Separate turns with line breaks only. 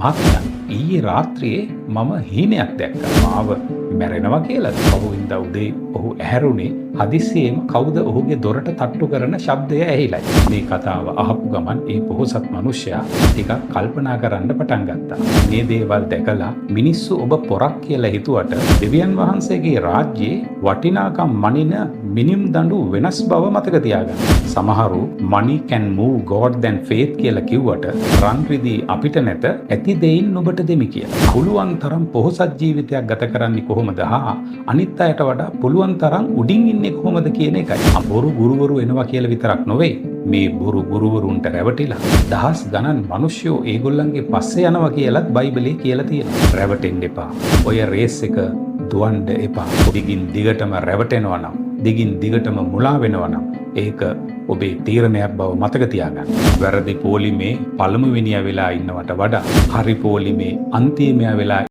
මහත්තයා, ඊයේ රාත්‍රියේ මම හීනයක් දැක්කා. මාව මැරෙනවා කියලාද? පහුවෙනිදා උදේ ඔහු ඇහැරුණේ හදිස්සියේම කවුද ඔහුගේ දොරට තට්ටු කරන ශබ්දය ඇහිලයි. මේ කතාව අහපු ගමන් ඒ පොහොසත් මිනිසයා ටිකක් කල්පනා කරන්න පටන් ගත්තා. මේ දේවල් දැකලා මිනිස්සු ඔබ පොරක් කියලා හිතුවට, දෙවියන් වහන්සේගේ රාජ්‍යයේ වටිනාකම් මනින මිනිම් දඬු වෙනස් බව මතක තියාගන්න. සමහරු "Money can move God than faith" කියලා කිව්වට, රන් රිදී අපිට නැත, ඇති දෙයින් ඔබට දෙමි කියලා. පුළුවන් තරම් පොහොසත් ජීවිතයක් ගත කරන්නේ කොහොමද හා අනිත් අයට වඩා පුළුවන් තරම් උඩින් ඉන්නේ කොහොමද කියන එකයි. බොරු ගුරුවරු එනවා කියලා විතරක් නොවේ. මේ බොරු ගුරුවරුන්ට රැවටිලා දහස් ගණන් මිනිස්සුયો ඒගොල්ලන්ගේ පස්සේ යනවා කියලත් බයිබලයේ කියලා තියෙනවා. රැවටෙන්න එපා. ඔය රේස් එක දුවන්න එපා. දිගින් දිගටම රැවටෙනවා නම්, දිගින් දිගටම මුලා වෙනවා නම්, ඒක ඔබේ තීරණයක් බව මතක තියාගන්න. වැරදි පොලිමේ පළමුවෙනියා වෙලා ඉන්නවට වඩා හරි පොලිමේ අන්තිමයා වෙලා